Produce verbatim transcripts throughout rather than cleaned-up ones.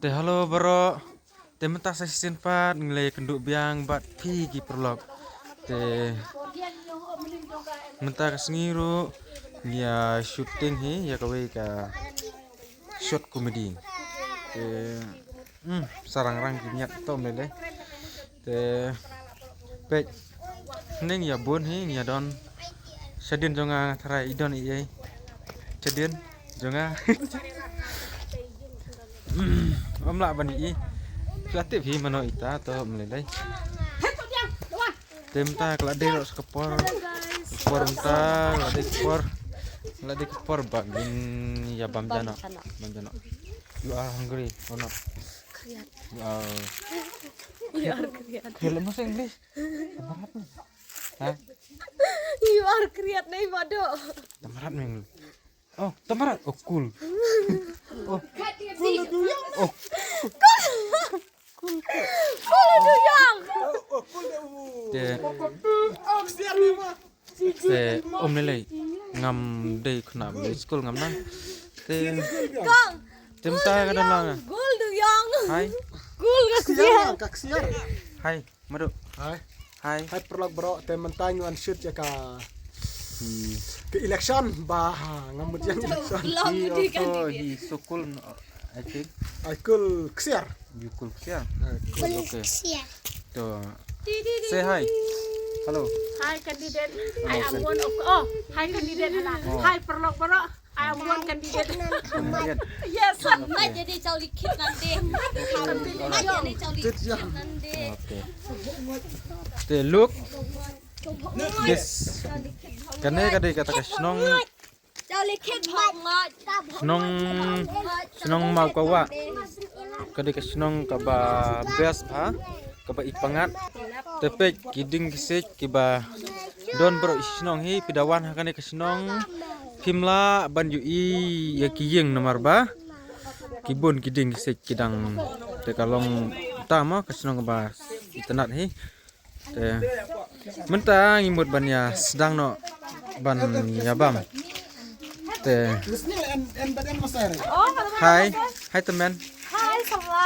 Te hello baroh. Te mynta sa shisien pat ngi la ïakynduh biang bad phi ki paralok. Te mynta ka sngi ruh ngi ïa shooting hi ïa kawei ka short comedy. Te hmm, sa rangrang ki miat to mele. Te peit, ngi ïa bun hi, ngi ïa don. Shadien jong nga, nga tharai i don i ei. Shadien jong nga. Ym lah ban i. Phi la tip hi mano ita to mele dei. Te mynta ka la dei ruh sa ka por. Ka por mynta ka la dei ka por. Ka la dei ka por ba ngin ïa bam ja noh. Bam ja noh. You are hungry or not? Kriat. You are You are kriat. Kriat, masa English? Tamarat ni. Ha? You are kriat nei mado. Tamarat ni. Oh, tamarat. Oh, cool. Oh. Oh. Cool, cool. Cool du ïong. Te, te ym lei lei. Ngam dei khynnah ba leit skul ngam nang. Te, Kong. Te mynta ka dang lang. Cool du ïong. Hai. Cool ka ksiar. Ka ksiar. Hai, madu. Hai. Hai. Hai paralok baroh, te mynta ngi wan shoot ïa ka Hmm. Ka election ba, ha, ngam mut ïa election. Long He di kan also, di. He so cool, no, I think. I cool ksiar. You cool ksiar? Hai. Cool, okay. Ksiar. To. Di, di, di, Say hi. Di. Hello. Hi candidate. Hello, I am sir. One of, oh, hi candidate, hala. Oh. Hi paralok baroh. I am one candidate. Candidate. Yes, sir. Okay. Mat jadi caw likhit nanti. Mat jadi caw likhit nanti. Okay. Te look. Yes. Kane ka dei kata ka shnong. Caw likhit bhong mat. Shnong, shnong Mawkawa. Ka dei ka shnong kaba best bha, kaba i pyngngad. Te peit ki dieng ki siej kiba don baroh i shnong hi, phi da wan ha kane ka shnong. Phim lah ban ïohi ïa ki ïing namar ba ki bun ki dieng ki siej ki dang, te ka long ta mo ka shnong kaba itynnad hi. Te mynta ngi mut ban ïa sdang noh ban ïa bam. Te hai, hai tymmen. Hai, Samla.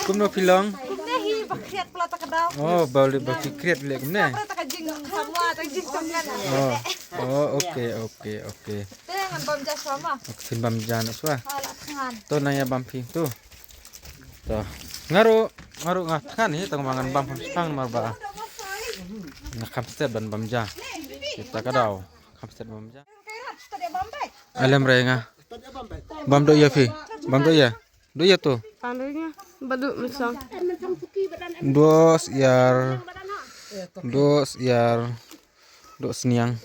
Kumno phi long? Kumne hi, ba khriat pla ta ka daw. Oh, ba li ba phi khriat le kumne. Pla ta ka jing Samla, ta jing tymmen. Oh, oh, okay, okay, okay. Te ngan bam ja shuwa ma. Okay, phin bam ja na shuwa. Hala thngan. To nang ïa bam phi tu. To. Nga ruh, nga ruh nga thngan hi, tang ba ngan bam phi pang mar ba. Nga kham stet ban bam ja. Kita ka daw. Kham stet bam ja. Alem re nga. Bam do ïa phi. Bam do ïa. Do ïa tu. Tang do ïa. Badu mesang. Dos ïar. Dos ïar. Dok sniang.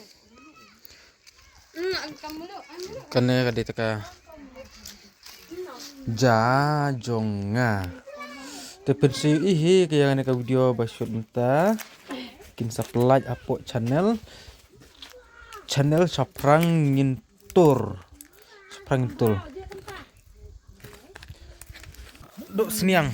Kane ka dei ta ka ja jong nga. Te pynsngew ïa hi ka ïa kane ka video ba shoot mynta. Kin sa pynlait hapoh channel. Channel Shaphrang Ngin Tur. Shaphrang Ngin Tur. Dok sniang.